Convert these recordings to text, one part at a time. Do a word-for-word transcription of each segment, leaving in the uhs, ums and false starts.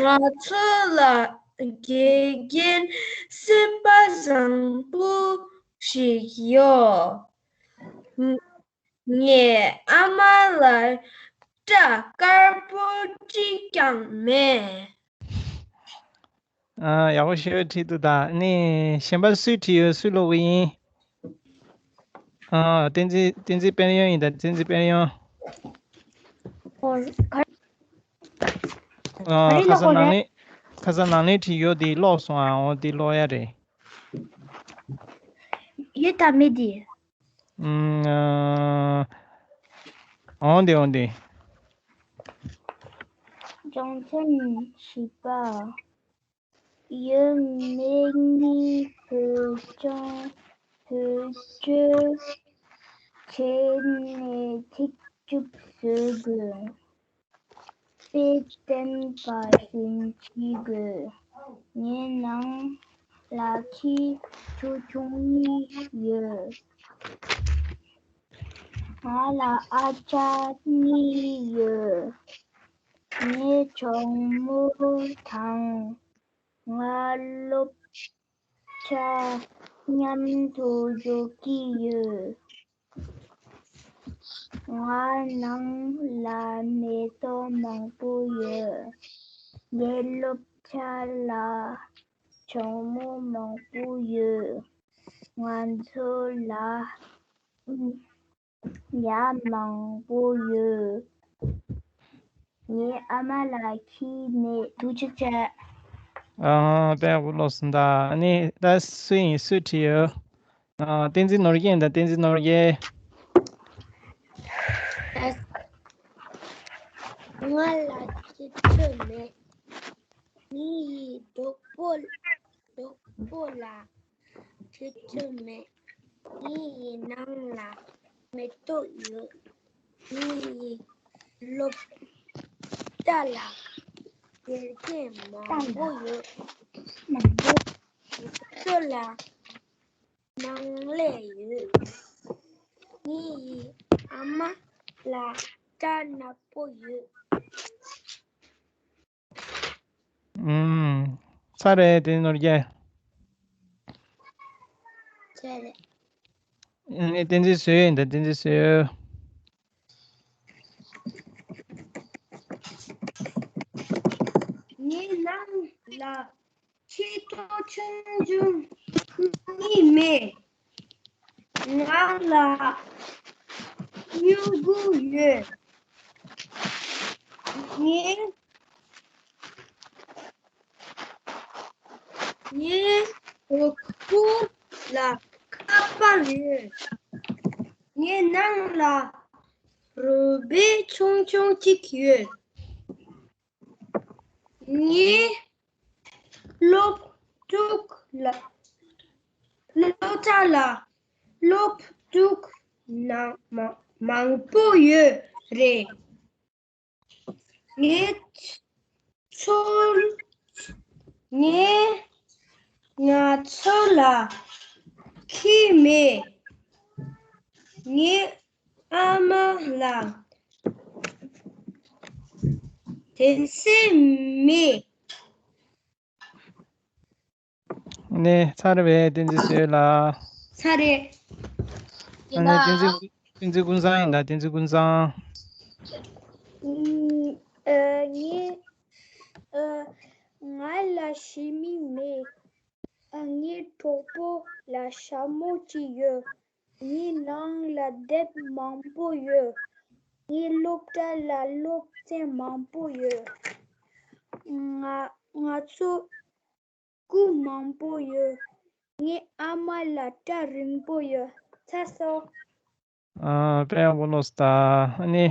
ང་ཚོ་ལ་དགེ་རྒན་སེམས་པ་བཟང་པོ་ཞིག་ཡོད། ངའི་ཨ་མ་ལ་སྐྲ་དཀར་པོ་གཅིག་ཀྱང་མེད། ཨ། ཡག་པོ་ཞེ་པོ་བྲིས་འདུག་ད་ནི་གཞན་པ་སུས་བྲིས་ཡོད། སུས་ཀློག་གི་ཡིན། ཨ། བསྟན་འཛིན། བསྟན་འཛིན་དཔལ་ཡོན་ཡིན་ད། བསྟན་འཛིན་དཔལ་ཡོན། ཨོ། ག- ཨ། ག་རེ་ཁ་སང་ཀློག་དགོས་ནང་རེད། ལན། ཁ་སང་ནང་ལན་བྲིས་ཡོད་དེ་ཀློག་སོང་ཨ། འོ་དེ་ཀློག་ཡ་རེད། ཡོད་དམ་མེད་དེ། ཨུམ། ཨ། འོང་དེ་འོང་དེ། སྦྱོང་ཚན་བཞི་པ། ཡུལ་མི་གཉིས་བོད་ལྗོངས་བེད་སྤྱོད་བྱས་ནས་ཚིག་རྩུབ་བཟོ་དགོས། དཔེ་བསྟན་པ་བཞིན་བྱེད་དགོས། ངའི་ནང་ལ་ཁྱི་ཆུང་ཆུང་གཉིས་ཡོད། ང་ལ་ཨ་ཅག་གཉིས་ཡོད། ངའི་གྲོགས་མོ་དང་ང་སློབ་གྲྭ་མཉམ་དུ་འགྲོ་གི་ཡོད། ང་ནང་ལ་མེ་ཏོག་མང་པོ་ཡོད། ངའི་སློབ་གྲྭ་ལ་གྲོགས་མོ་མང་པོ་ཡོད། ང་ཚོ་ལ་ཉ་མང་པོ་ཡོད། ངའི་ཨ་མ་ལ་ཁྱི་མེད། ཐུགས་རྗེ་ཆེ། ཨ། དཔེ་ཡག་པོ་ཀློག་སོང་ད། ཨ་ནི་ད་སུ་ཡིན། སུས་བྲིས་ཡོད། ཨ། བསྟན་འཛིན་ནོར་རྒྱས་ཡིན་ད། བསྟན་འཛིན་ནོར་རྒྱས། ང་ལ་ཁྱི་ཆོས་མེད། ངའི་གྲོགས་པོ། གྲོགས་པོ་ལ་ཁྱི་ཆོས་མེད། ངའི་ནང་ལ་མེ་ཏོག་ཡོད། ངའི་སློབ་གྲྭ་ལ་དགེ་རྒན་མང་པོ་ཡོད། ང་ཚོ་ལ་ནང་ལས་ཡོད། ངའི་ཨ་མ་ལ་སྐྲ་ནག་པོ་ཡོད། ཨུམ། ཚར་རེད་དེ་ནོར་རྒྱས། ཚར་རེད། ཨ་ནི་བསྟན་འཛིན་བཟོས་ཡིན་ད། བསྟན་འཛིན་བཟོས། ངའི་ནང་ལ་ཁྱི་ཏོ་ཆུང་ཆུང་གཉིས་མེད། ང་ལ་སྨྱུ་གུ་ཡོད། ངའི་ངའི་གྲོགས་པོ་ལ་ཁ་པར་ཡོད། ངའི་ནང་ལ་རོལ་པ་ཆུང་ཆུང་གཅིག་ཡོད། ངའི་སློབ་ཕྲུག་ལ། སློབ་གྲྭ་ལ་སློབ་ཕྲུག་ནང་མ་མང་པོ་ཡོད་རེད། ངའི་ཚོ། ངའི། ང་ཚོ་ལ་ཁྱི་མེད། ངའི་ཨ་མ་ལ་གདན་ས་མེད། ནས་ཚར་བའི་བསྟན་འཛིན་བཟོས་ལ། ཚར་རེད། ཨ་ནི་བསྟན་འཛིན། བསྟན་འཛིན་ཀུན་བཟང་ཡིན་ད། བསྟན་འཛིན་ཀུན་བཟང་། ཨུམ། ཨ། ངའི། ཨ། ང་ལ་ཞི་མི་མེད། ཨ། ངའི་གྲོགས་པོ་ལ་ཞྭ་མོ་གཅིག་ཡོད། ངའི་ནང་ལ་དེབ་མང་པོ་ཡོད། ངའི་སློབ་གྲྭ་ལ་སློབ་ཚན་མང་པོ་ཡོད། ང་ང་ཚོ་སྐུ་མང་པོ་ཡོད། ངའི་ཨ་མ་ལ་སྐྲ་རིང་པོ་ཡོད། ཚར་སོང་། ཨ། དཔེ་ཡག་པོ་ཀློག་སོང་ད། ཨ་ནི།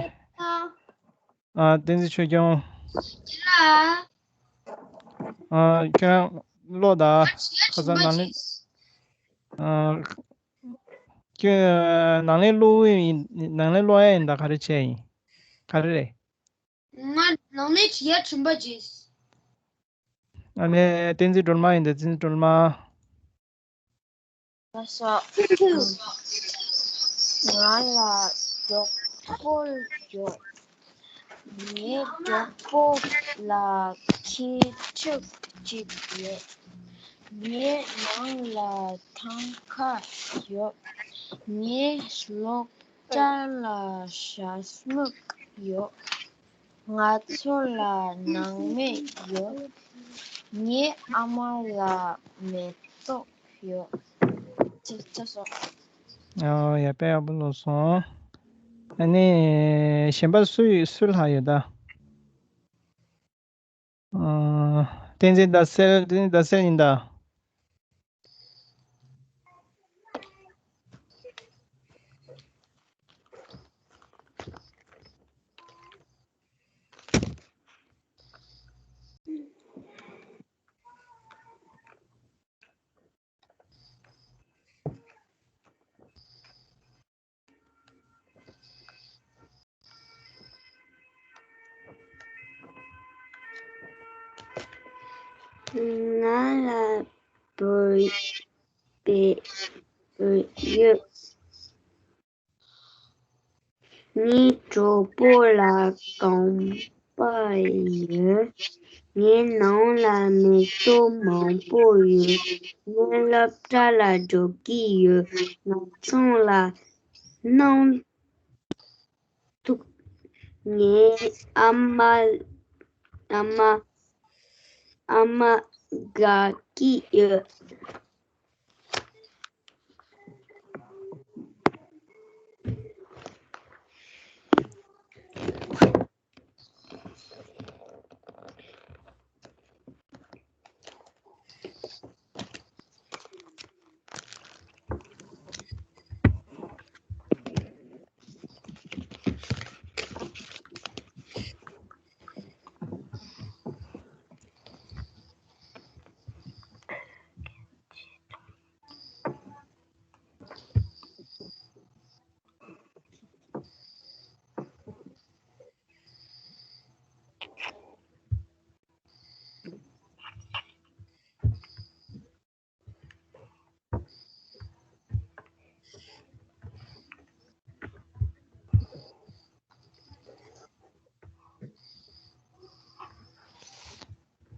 ཨ། བསྟན་འཛིན་ཆོས་སྐྱོང་། ཨ། ཁྱོད་ཀློག་ད། ཁ་སང་ནང་ལས། ཨ། ཁྱོད་ནང་ལས་ཀློག་ཡིན། ནང་ལས་ཀློག་ཡ་ཡིན་ད། ག་རེ་བྱས་ཡིན། ག་རེ་རེད། ང་ནང་ནས་བྲིས་ཡ་དྲན་པ་བརྗེད། ཨ་ནི་བསྟན་འཛིན་སྒྲོལ་མ་ཡིན་ད། བསྟན་འཛིན་སྒྲོལ་མ། ལགས་སོ། ང་ལ་གྲོགས་པོ་ཡོད། ངའི་གྲོགས་པོ་ལ་ཁྱི་ཕྲུག་གཅིག་ཡོད། ངའི་ནང་ལ་ཐང་ཁ་ཡོད། ངའི་སློབ་གྲྭ་ལ་ཞྭ་སྨྱུག་ཡོད། ང་ཚོ་ལ་ནང་མི་ཡོད། ངའི་ཨ་མ་ལ་མེ་ཏོག་ཡོད། ཅེས་སོ། ཨོ་ཡ། དཔེ་ཡག་པོ་ཀློག་སོང་། ཨ་ནི་གཞན་པ་སུ་སུ་ལྷག་ཡོད་ད། ཨ། བསྟན་འཛིན་ཟླ་གསལ། བསྟན་འཛིན་ཟླ་གསལ་ཡིན་ད། ང་ལ་བུ་བུ་ཡོད། ངའི་གྲོགས་པོ་ལ་རྐང་པ་ཡོད། ངའི་ནང་ལ་མེ་ཏོག་མང་པོ་ཡོད། ངའི་སློབ་གྲྭ་ལ་འགྲོ་གི་ཡོད། ང་ཚང་ལ་སྣུམ་ཐུག་ངའི་ཨ་མ་ཨ་མ་ཨ་མ་དགའ་གི་ཡོད།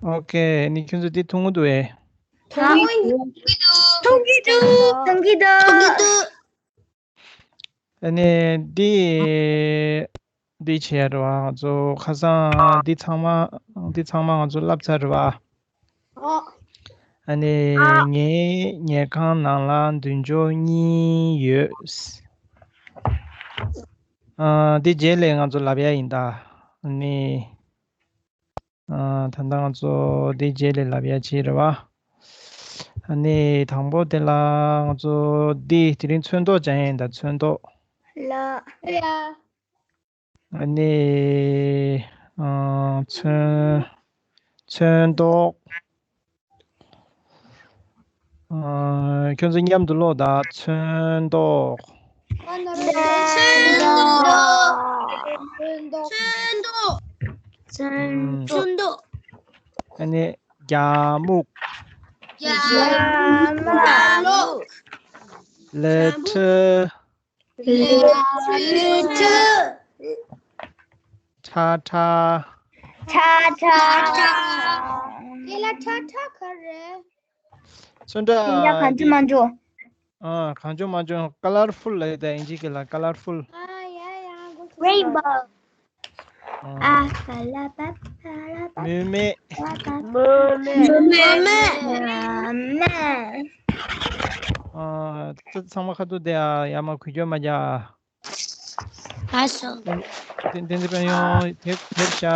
ཨོ་ཁེ། ནི་ཁྱོད་ཚོ་འདི་མཐོང་གི་འདུག་ཨེ། མཐོང་གི་འདུག་མཐོང་གི་འདུག་མཐོང་གི་འདུག་ཨ་ནི་འདི་འདི་བྱས་རེད་བ། ང་ཚོ་ཁ་སང་འདི་ཚང་མ་འདི་ཚང་མ་ང་ཚོ་བསླབ་ཚར་རེད་བ། ཨོ། ཨ་ནི་ཨ། ངའི་ཉལ་ཁང་ནང་ལ་མདུན་ཅོག་གཉིས་ཡོད། ཨ། འདི་རྗེས་ལ་ང་ཚོ་ལབ་ཡ་ཡིན་ད། ཨ་ནི། ཨ། ད་ལྟ་ང་ཚོ་འདི་རྗེས་ལ་ལབ་ཡ་ཅིག་རེད་བ། ཨ་ནི་དང་པོ་དེ་ལ་ང་ཚོ་འདི་དེ་རིང་ཚོན་མདོག་སྦྱང་ཡ་ཡིན་ད། ཚོན་མདོག་ལ། ཨ་ནི། ཨ། ཚོན། ཚོན་མདོག་ཨ། ཁྱོད་ཚོ་མཉམ་དུ་ཀློག་དང་། ཚོན་མདོག་ཚོན་མདོག་ཚོན་མདོག་ཚོན་མདོག་ཚོན་མདོག་ཨ་ནི་རྒྱ་སྨུག་རྒྱ་སྨུག་ལ་ཁྲི། ལ་ཁྲི། ཁྲ་ཁྲ། ཁྲ་ཁྲ། ཁྲ་ཁྲ། དེ་ལ་ཁྲ་ཁྲ་ག་རེ་རེད། ཚོན་ཁྲ། དེ་འདྲ་གང་བྱུང་མང་བྱུང་། ཨ། གང་བྱུང་མང་བྱུང་། ཀ་ལར་ཧྥུལ་ལབ་ཡོད་ད། ཨིན་ཇི་སྐད་ལ་ཀ་ལར་ཧྥུལ། ཨ། ཡ་ཡ། རེན་བོ། ཨ། ཨ་ཀ་ལ་པ་པ་ལ་པ། མུ་མེད། པ་པ། མུ་མེད། མུ་མེད། མུ་མེད། ཨ། ཚང་མ་ཁ་ཐུག་བསྡད་ཨ། ཡར་མར་འགུལ་སྐྱོད་མ་རྒྱག་ཨ། ཨ་སོ། བསྟན་འཛིན་དཔལ་ཡོན་ཐེབས་ཐེབས་ཤག་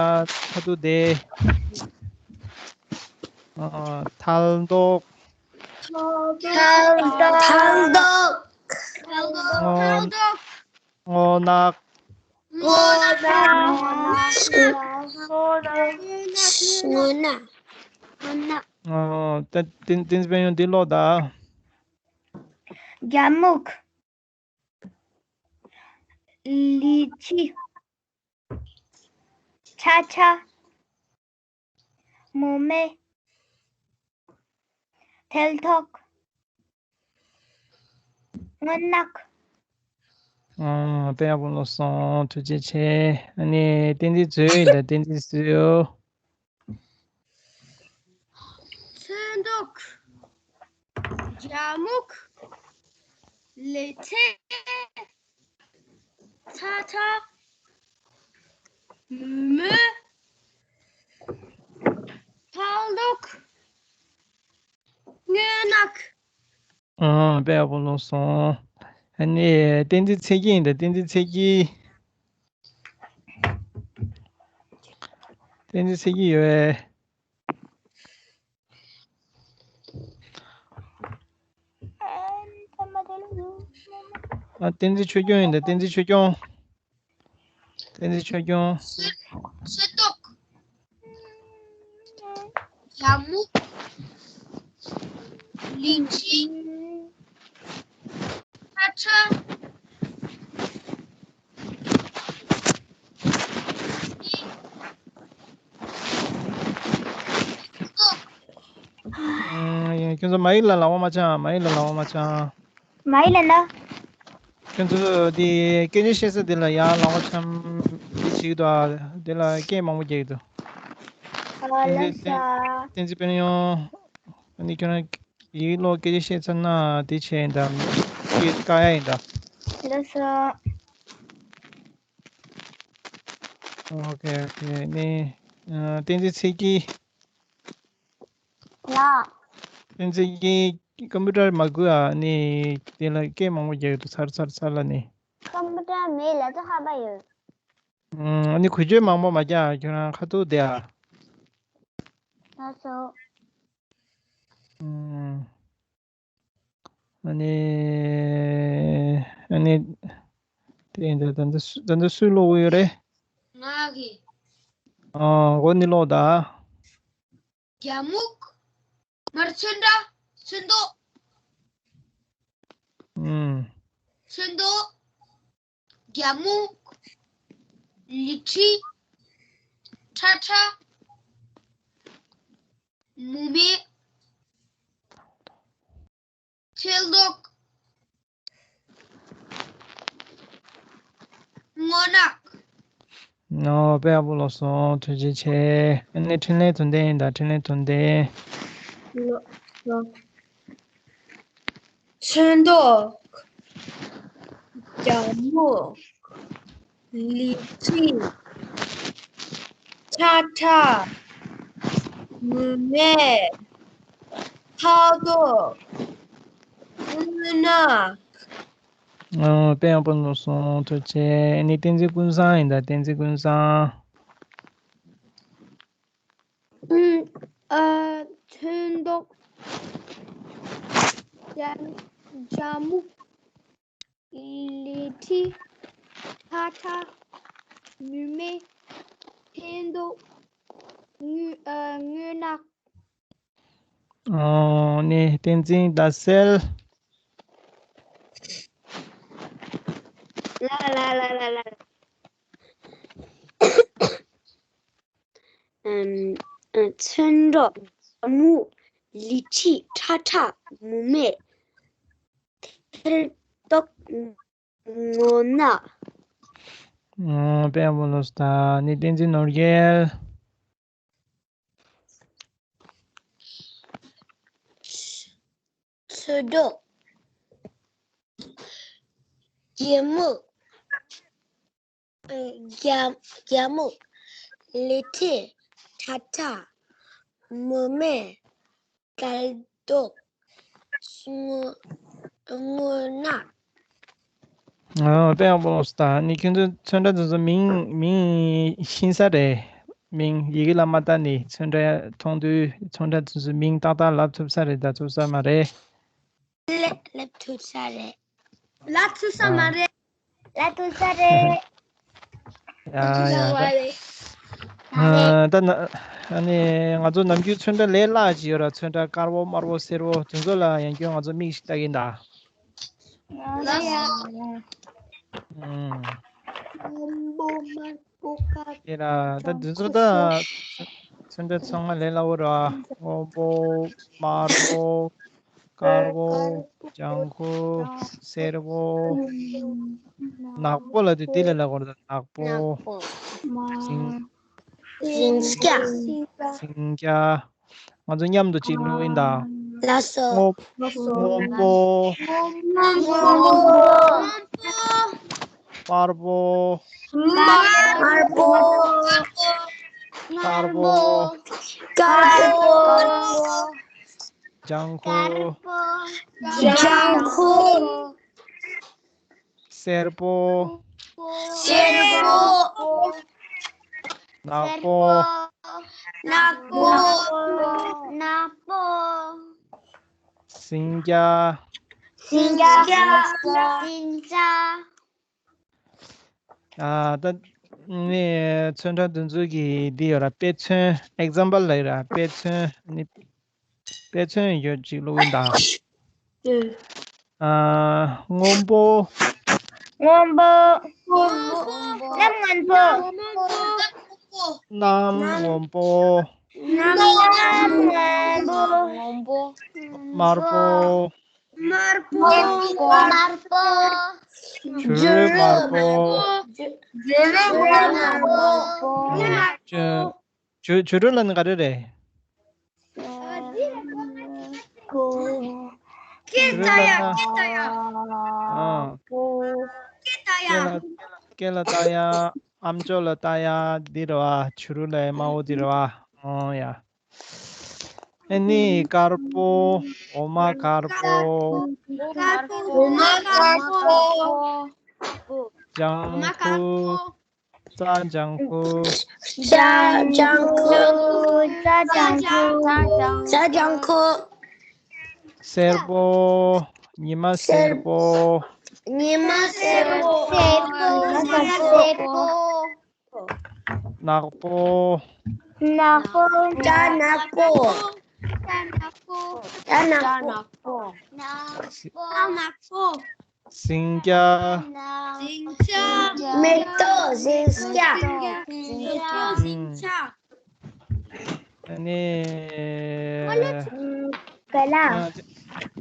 ཁ་ཐུག་བསྡད། ཨ། ཐལ་མདོག་ཐལ་མདོག་ཐལ་མདོག་སྔོ་ནག་སྔོ་ནག་སྔོ་ནག་སྔོ་ནག་ཨ། བསྟན་བསྟན་འཛིན་དཔལ་ཡོན་འདི་ཀློག་དང་། རྒྱ་སྨུག་ལི་ཅི། ཁྲ་ཁྲ། མུ་མེད། ཐལ་མདོག་སྔོ་ནག་ཨང་། དཔེ་ཡག་པོ་ཀློག་སོང་། ཐུགས་རྗེ་ཆེ། ཨ་ནི་བསྟན་འཛིན་མཛོད་ཡིན་ད། བསྟན་འཛིན་མཛོད། ཚོན་མདོག་རྒྱ་སྨུག་ལི་ཁྲི་ཁྲ་ཁྲ་མུ་མེ་ཕག་མདོག་སྔོ་ནག་ཨང་། དཔེ་ཡག་པོ་ཀློག་སོང་། ཨ་ནི་བསྟན་འཛིན་ཚེ་སྐྱིད་ཡིན་ད། བསྟན་འཛིན་ཚེ་སྐྱིད། བསྟན་འཛིན་ཚེ་སྐྱིད་ཡོད་པས། ཨ། བསྟན་འཛིན་ཆོས་སྐྱོང་ཡིན་ད། བསྟན་འཛིན་ཆོས་སྐྱོང་། བསྟན་འཛིན་ཆོས་སྐྱོང་། ཚོན་མདོག་རྒྱ་སྨུག་ལི་ཁྲི་ཁྲ་ཁྲ། ཨང་། ཡིན། ཁྱོད་ཚོ་མ་ཡིག་ལ་ལག་པ་མ་འཆང་། མ་ཡིག་ལ་ལག་པ་མ་འཆང་། མ་ཡིག་ལ་ན། ཁྱོད་ཚོ་དེ་སྐད་ཆ་བཤད་ས་དེ་ལ་ཡར་ལག་པ་འཆང་། དེ་བྱེད་ཀྱི་འདུག་ཨ། དེ་ལ་སྐད་མང་པོ་རྒྱག་གི་འདུག་ཨ། ལགས་སོ། བསྟན་འཛིན་དཔལ་ཡོན། ཨ་ནི་ཁྱོད་རང་ཡིག་ཀློག་སྐད་ཆ་བཤད་ཚར་ན་དེ་བྱས་ཡིན་ད། སྐད་བཀག་ཡ་ཡིན་ད། ལགས་སོ། ཨོ་ཁེ་ཨོ་ཁེ། ནི་ཨ། བསྟན་འཛིན་ཚེ་སྐྱིད། ལགས། བསྟན་འཛིན་ཚེ་སྐྱིད་ཀམ་པུ་ཊར་མ་དགོས་ཨ། ནི་དེ་ལ་སྐད་མང་པོ་རྒྱག་གི་འདུག་ཚར་ཚར་ཚར་ལ་ནི། ཀམ་པུ་ཊར་མེད། ལགས་སོ། ཧ་པ་ཡོད། ཨ་ནི་འགུལ་སྐྱོད་མང་པོ་མ་རྒྱག་ཁྱོད་རང་ཁ་ཐུག་བསྡད་ཨ། ལགས་སོ། ཨ་ནི། ཨ་ནི། དེ་ཡིན་ད། ད་ལྟ་སུ། ད་ལྟ་སུས་ཀློག་གི་ཡོད་རེད། ང་གིས། ཨ། འོ་ནི་ཀློག་ད། རྒྱ་སྨུག་མར་ཚོན་ཁྲ། ཚོན་མདོག་ཨུམ། ཚོན་མདོག་རྒྱ་སྨུག་ལི་ཁྲི་ཁྲ་ཁྲ་མུ་མེ་ཚོན་མདོག་སྔོ་ནག་ཨོ། དཔེ་ཡག་པོ་ཀློག་སོང་། ཐུགས་རྗེ་ཆེ། ཨ་ནི་འཕྲིན་ལས་དོན་ལྡན་ཡིན་ད། འཕྲིན་ལས་དོན་ལྡན། ལགས་སོ། ཚོན་མདོག་རྒྱ་སྨུག་ལི་ཁྲི་ཁྲ་ཁྲ་མུ་མེ་ཕག་མདོག་སྔོ་ནག་ཨོ། དཔེ་ཡག་པོ་ཀློག་སོང་། ཐུགས་རྗེ་ཆེ། ཨ་ནི་བསྟན་འཛིན་ཀུན་བཟང་ཡིན་ད། བསྟན་འཛིན་ཀུན་བཟང་། ཨུམ། ཨ། ཚོན་མདོག་རྒྱ། རྒྱ་སྨུག་ལི་ཁྲི་ཁྲ་ཁྲ་མུ་མེ་ཕག་མདོག་སྔོ། ཨ། སྔོ་ནག་ཨོ། ནི་བསྟན་འཛིན་ཟླ་གསལ། ལ་ལ་ལ་ལ་ལ། ཨམ། ཨ། ཚོན་མདོག་སྨུག་ལི་ཁྲི་ཁྲ་ཁྲ་མུ་མེ་ཕག་མདོག་སྔོ་ནག་ཨོ། དཔེ་ཡག་པོ་ཀློག་སོང་ད། ནི་བསྟན་འཛིན་ནོར་རྒྱལ། ཚོན་མདོག་རྒྱ་སྨུག་རྒྱ། རྒྱ་སྨུག་ལི་ཁྲི་ཁྲ་ཁྲ་མུ་མེ་དཀར་མདོག་སྔོ། སྔོ་ནག་ཨོ། དཔེ་ཡག་པོ་ཀློག་སོང་ད། ནི་ཁྱོད་ཚོ་ཚོན་ཁྲ་དེ་ཚོ་མིང་མིང་ཤེས་ས་རེད། མིང་ཡི་གེ་ལ་མ་བལྟས་ནས་ཚོན་ཁྲ་མཐོང་དུས་ཚོན་ཁྲ་དེ་ཚོ་མིང་ཏག་ཏག་ལབ་ཐུབ་ས་རེད་ད། ཐུབ་ས་མ་རེད། ལབ་ལབ་ཐུབ་ས་རེད། ལབ་ཐུབ་ས་མ་རེད། ལབ་ཐུབ་ས་རེད། ཡ་ཡ། ད་ད་ན། ཨ་ནི་ང་ཚོ་ནམ་རྒྱུན་ཚོན་ཁྲ་ལས་སླ་ཅིག་ཡོད་ར། ཚོན་ཁྲ་དཀར་པོ་དམར་པོ་སེར་པོ་དེ་ཚོ་ལ་ཡང་སྐྱོན་ང་ཚོ་མིག་ཞིག་ལྟ་གིན་ད། ཨུམ། དེ་ལ་ད་དེ་ཚོ་ད་ཚོན་ཁྲ་ཚང་མ་ལས་སླ་བོ་ར། སྔོན་པོ་དམར་པོ། དཀར་པོ། ལྗང་ཁུ། སེར་པོ། ནག་པོ་ལབ་དུས་དེ་ལ་ལབ་དགོས་རེད། ནག་པོ། ཟིང་། ཟིང་སྐྱ། ཟིང་སྐྱ། ང་ཚོ་མཉམ་དུ་གཅིག་བླུགས་ཡིན་ད། ལགས་སོ། སྔོན། སྔོན་པོ། སྔོན་པོ། དམར་པོ། དམར་པོ། དཀར་པོ། དཀར་པོ། ལྗང་ཁུ། ལྗང་ཁུ། སེར་པོ། སེར་པོ། ནག་པོ། ནག་པོ། ནག་པོ། ཟིང་སྐྱ། ཟིང་སྐྱ། ཟིང་སྐྱ། ཨ། ད་ནི་ཚོན་ཁྲ་འདི་ཚོ་གི་འདི་ཡོད་ར། དཔེ་མཚོན། ཨེག་ཛམ་པལ་ལབ་ཡོད་ར། དཔེ་མཚོན་ནི། དཔེ་མཚོན་ཡོད་ཅིག་བླུགས་ཡིན་ད། ཨ། སྔོན་པོ། སྔོན་པོ། གནམ་སྔོན་པོ། གནམ་སྔོན་པོ། གནམ་སྔོན་པོ། དམར་པོ། དམར་པོ། དམར་པོ། བྱུ་རུ་དམར་པོ། བྱུ་རུ་དམར་པོ། བྱུ། བྱུ་རུ་ལབ་ན་ག་རེ་རེད། སྐེ་ལྟ་ཡ། སྐེ་ལྟ་ཡ། ཨ། སྐེ་ལ། སྐེ་ལ་ལྟ་ཡ། ཨམ་ཅོག་ལ་ལྟ་ཡ་འདི་རེད་བ། བྱུ་རུ་ལབ་ཡ་དམར་པོ་འདི་རེད་བ། ཨོ་ཡ། ཨ་ནི་དཀར་པོ། འོ་མ་དཀར་པོ། འོ་མ་དཀར་པོ། ལྗང་ཁུ། རྩྭ་ལྗང་ཁུ། རྩྭ་ལྗང་ཁུ། རྩྭ་ལྗང་ཁུ། རྩྭ་ལྗང་ཁུ། སེར་པོ། ཉི་མ་སེར་པོ། ཉི་མ་སེར་པོ། སེར་པོ། ཉི་མ་སེར་པོ། ནག་པོ། ནག་པོ། སྐྲ་ནག་པོ། སྐྲ་ནག་པོ། སྐྲ་ནག་པོ། ནག་པོ། སྐྲ་ནག་པོ། ཟིང་སྐྱ། ཟིང་སྐྱ། མེ་ཏོག་ཟིང་སྐྱ། མེ་ཏོག་ཟིང་སྐྱ། ཨ་ནི། ག་ལ།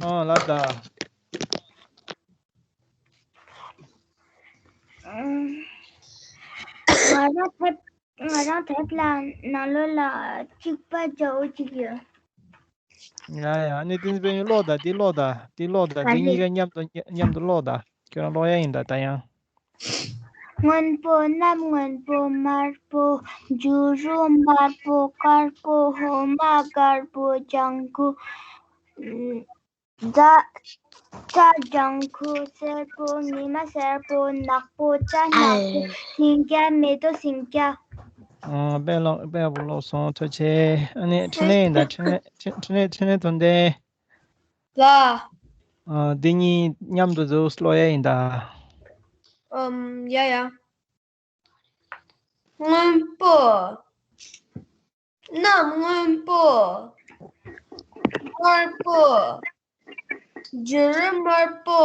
ཨ། ལ་ད། ང་རང་དེབ། ང་རང་དེབ་ལ་ནང་ལོགས་ལ་གཅིག་པ་རྒྱག་འོ་གཅིག་ཡོད། ཡ་ཡ། ཨ་ནི་བསྟན་འཛིན་དཔལ་ཡོན་ཀློག་དང་། འདི་ཀློག་དང་། འདི་ཀློག་དང་། འདི་གཉིས་ཀ་མཉམ་དུ་མཉམ་དུ་ཀློག་དང་། ཁྱོད་རང་ཀློག་ཡ་ཡིན་ད། ད་ཡང་། སྔོན་པོ། གནམ་སྔོན་པོ། དམར་པོ། བྱུ་རུ་དམར་པོ། དཀར་པོ། འོ་མ་དཀར་པོ། ལྗང་ཁུ། རྩྭ། རྩྭ་ལྗང་ཁུ། སེར་པོ། ཉི་མ་སེར་པོ། ནག་པོ། སྐྲ་ནག་པོ། ཟིང་སྐྱ། མེ་ཏོག་ཟིང་སྐྱ། ཨ། དཔེ་ཀློག་དཔེ་ཡག་པོ་ཀློག་སོང་། ཐུགས་རྗེ་ཆེ། ཨ་ནི་འཕྲིན་ལས་ཡིན་ད། འཕྲིན་ལས། འཕྲིན་འཕྲིན་ལས། འཕྲིན་ལས་དོན་ལྡན། ལ། ཨ། འདི་གཉིས་མཉམ་དུ་ཟུར་ཀློག་ཡ་ཡིན་ད། ཨམ། ཡ་ཡ། སྔོན་པོ། གནམ་སྔོན་པོ། དམར་པོ། བྱུ་རུ་དམར་པོ།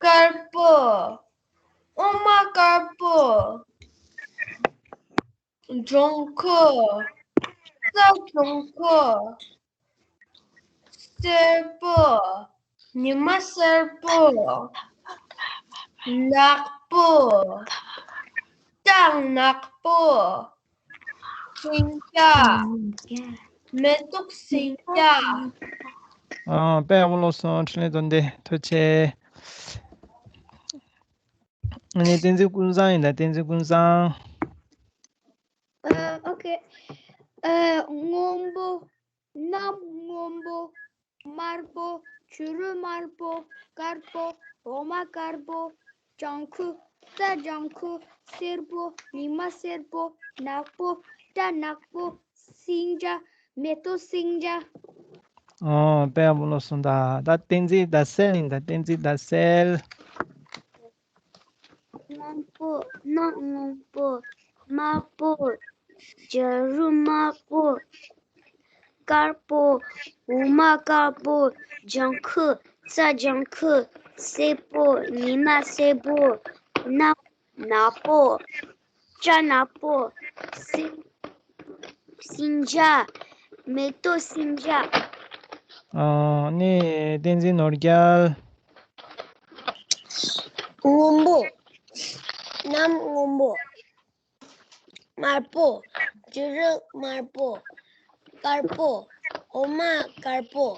དཀར་པོ། འོ་མ་དཀར་པོ། ལྗང་ཁུ། རྩྭ་ལྗང་ཁུ། སེར་པོ། ཉི་མ་སེར་པོ། ནག་པོ། སྐྲ་ནག་པོ། ཟིང་སྐྱ། མེ་ཏོག་ཟིང་སྐྱ། ཨ། དཔེ་ཡག་པོ་ཀློག་སོང་། འཕྲིན་ལས་དོན་ལྡན། ཐུགས་རྗེ་ཆེ། ཨ་ནི་བསྟན་འཛིན་ཀུན་བཟང་ཡིན་ད། བསྟན་འཛིན་ཀུན་བཟང་། ཨ། ཨོ་ཁེ། ཨ། སྔོན་པོ། གནམ་སྔོན་པོ། དམར་པོ། བྱུ་རུ་དམར་པོ། དཀར་པོ། འོ་མ་དཀར་པོ། ལྗང་ཁུ། རྩྭ་ལྗང་ཁུ། སེར་པོ། ཉི་མ་སེར་པོ། ནག་པོ། སྐྲ་ནག་པོ། ཟིང་སྐྱ། མེ་ཏོག་ཟིང་སྐྱ། ཨོ། དཔེ་ཡག་པོ་ཀློག་སོང་ད། ད་བསྟན་འཛིན་ཟླ་གསལ་ཡིན་ད། བསྟན་འཛིན་ཟླ་གསལ། སྔོན་པོ། གནམ་སྔོན་པོ། དམར་པོ། བྱུ་རུ་དམར་པོ། དཀར་པོ། འོ་མ་དཀར་པོ། ལྗང་ཁུ། རྩྭ་ལྗང་ཁུ། སེར་པོ། ཉི་མ་སེར་པོ། གནམ་ནག་པོ། སྐྲ་ནག་པོ། ཟིང་། ཟིང་སྐྱ། མེ་ཏོག་ཟིང་སྐྱ། ཨ་ནི་བསྟན་འཛིན་ནོར་རྒྱལ། སྔོན་པོ། གནམ་སྔོན་པོ། དམར་པོ། དུས་རབས་དམར་པོ། དཀར་པོ། འོ་མ་དཀར་པོ།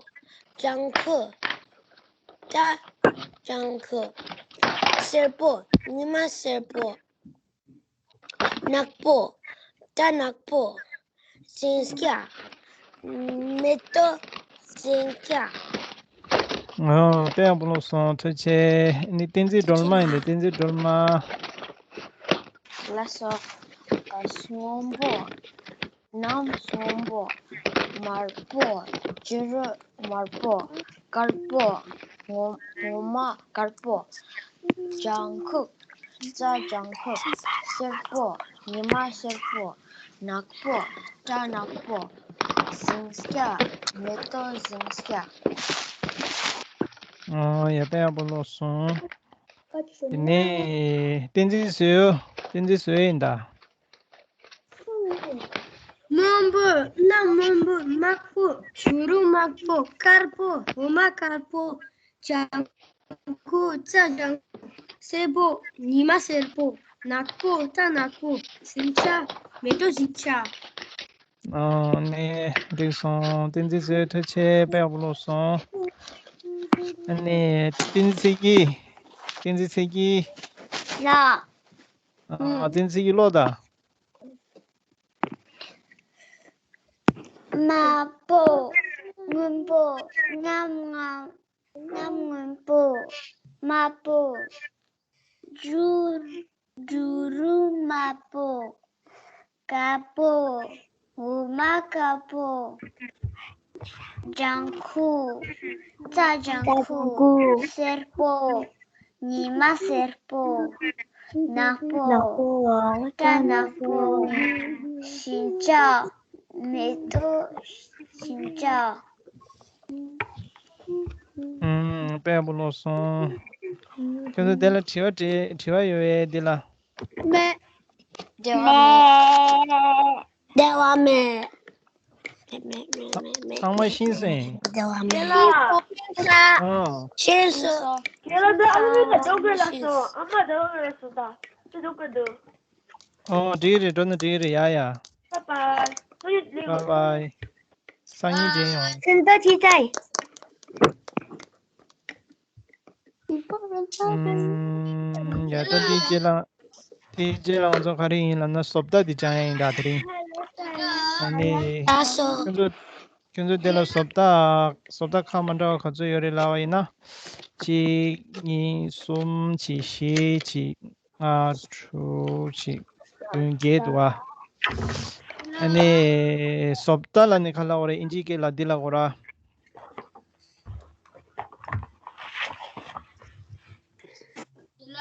ལྗང་ཁུ། སྐྲ་ལྗང་ཁུ། སེར་པོ། ཉི་མ་སེར་པོ། ནག་པོ། སྐྲ་ནག་པོ། ཞིང་སྐྱ། མེ་ཏོག་ཞིང་སྐྱ། ཨོ། དཔེ་ཡག་པོ་ཀློག་སོང་། ཐུགས་རྗེ་ཆེ། ནི་བསྟན་འཛིན་སྒྲོལ་མ་ཡིན་ཏེ། བསྟན་འཛིན་སྒྲོལ་མ། ལགས་སོ། སྔོན་པོ། གནམ་སྔོན་པོ། དམར་པོ། དུས་རབས་དམར་པོ། དཀར་པོ། འོ་འོ་མ་དཀར་པོ། ལྗང་ཁུ། སྐྲ་ལྗང་ཁུ། སེར་པོ། ཉི་མ་སེར་པོ། ནག་པོ། སྐྲ་ནག་པོ། ཞིང་སྐྱ། མེ་ཏོག་ཞིང་སྐྱ། ཨོ་ཡ། དཔེ་ཡག་པོ་ཀློག་སོང་། དེ་ནས་བསྟན་འཛིན་བཟོད། བསྟན་འཛིན་བཟོད་ཡིན་ད། སྔོན་པོ། གནམ་སྔོན་པོ། དམར་པོ། དུས་རབས་དམར་པོ། དཀར་པོ། འོ་མ་དཀར་པོ། ལྗང་ཁུ། སྐྲ་ལྗང་ཁུ། སེར་པོ། ཉི་མ་སེར་པོ། ནག་པོ། སྐྲ་ནག་པོ། ཞིང་སྐྱ། མེ་ཏོག་ཞིང་སྐྱ། ཨ་ནི་འགྲིག་སོང་། བསྟན་འཛིན་བཟོད། ཐུགས་རྗེ་ཆེ། དཔེ་ཡག་པོ་ཀློག་སོང་། ཨ་ནི་བསྟན་འཛིན་ཚེ་སྐྱིད། བསྟན་འཛིན་ཚེ་སྐྱིད། ལགས། ཨ། ཨ། བསྟན་འཛིན་ཚེ་སྐྱིད་ཀློག་དང་། དམར་པོ། སྔོན་པོ། གནམ་སྔོན། གནམ་སྔོན་པོ། དམར་པོ། དུས་དུས་རབས་དམར་པོ། དཀར་པོ། འོ་མ་དཀར་པོ། ལྗང་ཁུ། སྐྲ་ལྗང་ཁུ། སེར་པོ། ཉི་མ་སེར་པོ། ནག་པོ། སྐྲ་ནག་པོ། ཞིང་སྐྱ། མེ་ཏོག་ཞིང་སྐྱ། ཨུམ། དཔེ་ཡག་པོ་ཀློག་སོང་། ཁྱོད་ཚོ་དེ་ལ་དྲི་བ་དྲི་དྲི་བ་ཡོད་པས་འདི་ལ། མེད། འབྲེལ་བ་མེད། འབྲེལ་བ་མེད། མེད་མེད་མེད་མེད་མེད། ཚང་མ་ཤེས་སོང་། འབྲེལ་བ་མེད། ཨ། ཤེས་སོང་། ཁྱེད་ལ་ད་ཨ་མ་ད་འགྲོ་དགོས་ལ་སོང་། ཨ་མ་ད་འགྲོ་དགོས་ལ་སོང་། ད་ད་འགྲོ་དགོས་འདུག་ཨོ། འགྲིག་རེད། འགྲོ་ན་འགྲིག་རེད། ཡ་ཡ། Bye bye། སང་ཉིན་མཇལ་ཡོང་། སེམས་ཐག་ཆོད་ཚར། ཨུམ། ཡ། ད་དེའི་རྗེས་ལ། དེའི་རྗེས་ལ་ང་ཚོ་ག་རེ་ཡིན་ལབ་ན། བཟོ་ལྟ་འདི་སྦྱང་ཡ་ཡིན་ད། དེ་རིང་། ཨ་ནི། ལགས་སོ། ཁྱོད་ཚོ་ཁྱོད་ཚོ་དེ་ལ་བཟོ་ལྟ། བཟོ་ལྟ་ཁག་མ་འདྲ་བ་ག་ཚོད་ཡོད་རེད་ལབ་པ་ཡིན་ན། གཅིག་གཉིས། གསུམ། བཞི། བཞི། གཅིག་ལྔ། དྲུག་གཅིག་བདུན། བརྒྱད་འདུག་ཨ། ཨ་ནི་བཟོ་ལྟ་ལབ་ནི་ག་ལབ་དགོས་རེད། ཨིན་ཇིའི་སྐད་ལ་འདི་ལབ་དགོས་རེད། འདི་ལ།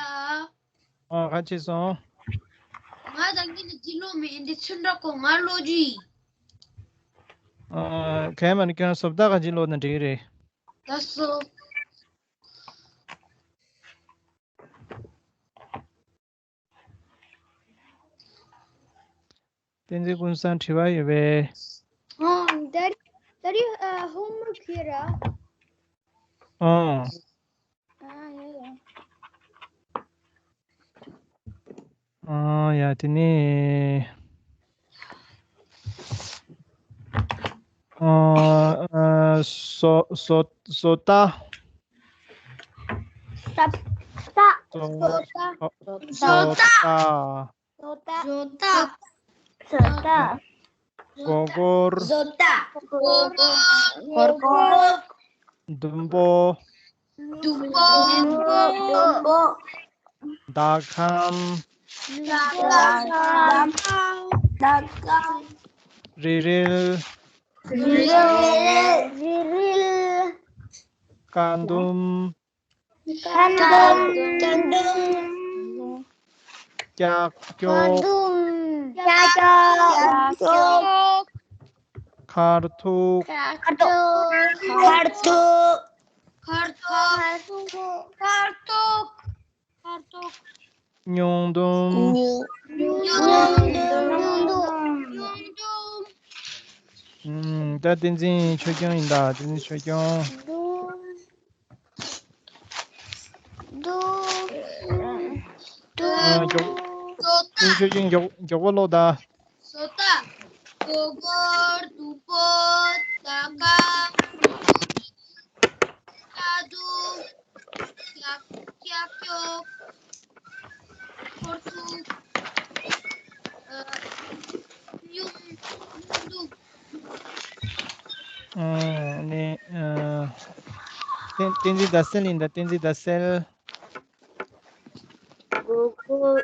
ཨ། ག་བྱས་སོང་། ང་དང་གཉིས་ལ་འདི་ཀློག་མེད། འདི་ཚོན་ཁྲ་ཁོ་ང་ཀློག་རྒྱུ་ཡིན། ཨ། གས་མ་ནི་ཁྱོད་བཟོ་ལྟ་ག་ཅིག་ཀློག་ན་འགྲིག་གི་རེད། ལགས་སོ། བསྟན་འཛིན་ཀུན་བཟང་དྲི་བ་ཡོད་པས། ཨ། ད་རེས་ད་རེས་ཨ་ཧོམ་ཝོརྐ་བྱས་ར། ཨ། ཨ། ཡ་ཡ། ཨ། ཡ། དེ་ནས། ཨ། ཨ། བཟོ་བཟོ་བཟོ་ལྟ། ལྟ། ལྟ། བཟོ་བཟོ་ལྟ། བཟོ་ལྟ། བཟོ་ལྟ། བཟོ་ལྟ། བཟོ་ལྟ། སྒོར་སྒོར། བཟོ་ལྟ། སྒོར་སྒོར། སྒོར་སྒོར། ཟླུམ་པོ། ཟླུམ་པོ། ཟླུམ་པོ། ཟླ་གམ། ཟླ་གམ། ཟླ་གམ། རིལ་རིལ། རིལ་རིལ། རིལ་རིལ། ཀ་འདུམ། ཀ་འདུམ། ཀ་འདུམ། ཀྱག་ཀྱོག། ཀྱག་ཀྱོག། ཀྱག་ཀྱོག། ཁ་ཐུག། ཁ་ཐུག། ཁ་ཐུག། ཁ་ཐུག། ཁ་ཐུག། ཁ་ཐུག། ཉུང་འདུམ། ཉུང་འདུམ། ཉུང་འདུམ། ཉུང་འདུམ། ཨུམ། ད་བསྟན་འཛིན་ཆོས་སྐྱོང་ཡིན་ད། བསྟན་འཛིན་ཆོས་སྐྱོང་། ཨ། མགྱོགས། བསྟན་འཛིན་ཆོས་སྐྱོང་མགྱོགས་མགྱོགས་པོ་ཀློག་ད། བཟོ་ལྟ། མགོ་སྐོར། གདུ་བོ། ད་ཀ། ཨ་དུ། ཀྱག་ཀྱོག། ཁོར་ཚུགས། ཨ། སྙུང་། སྙུང་སྡུག། ཨ་ནི། ཨ། བསྟན་བསྟན་འཛིན་ཟླ་གསལ་ཡིན་ད། བསྟན་འཛིན་ཟླ་གསལ། མགོ་སྐོར།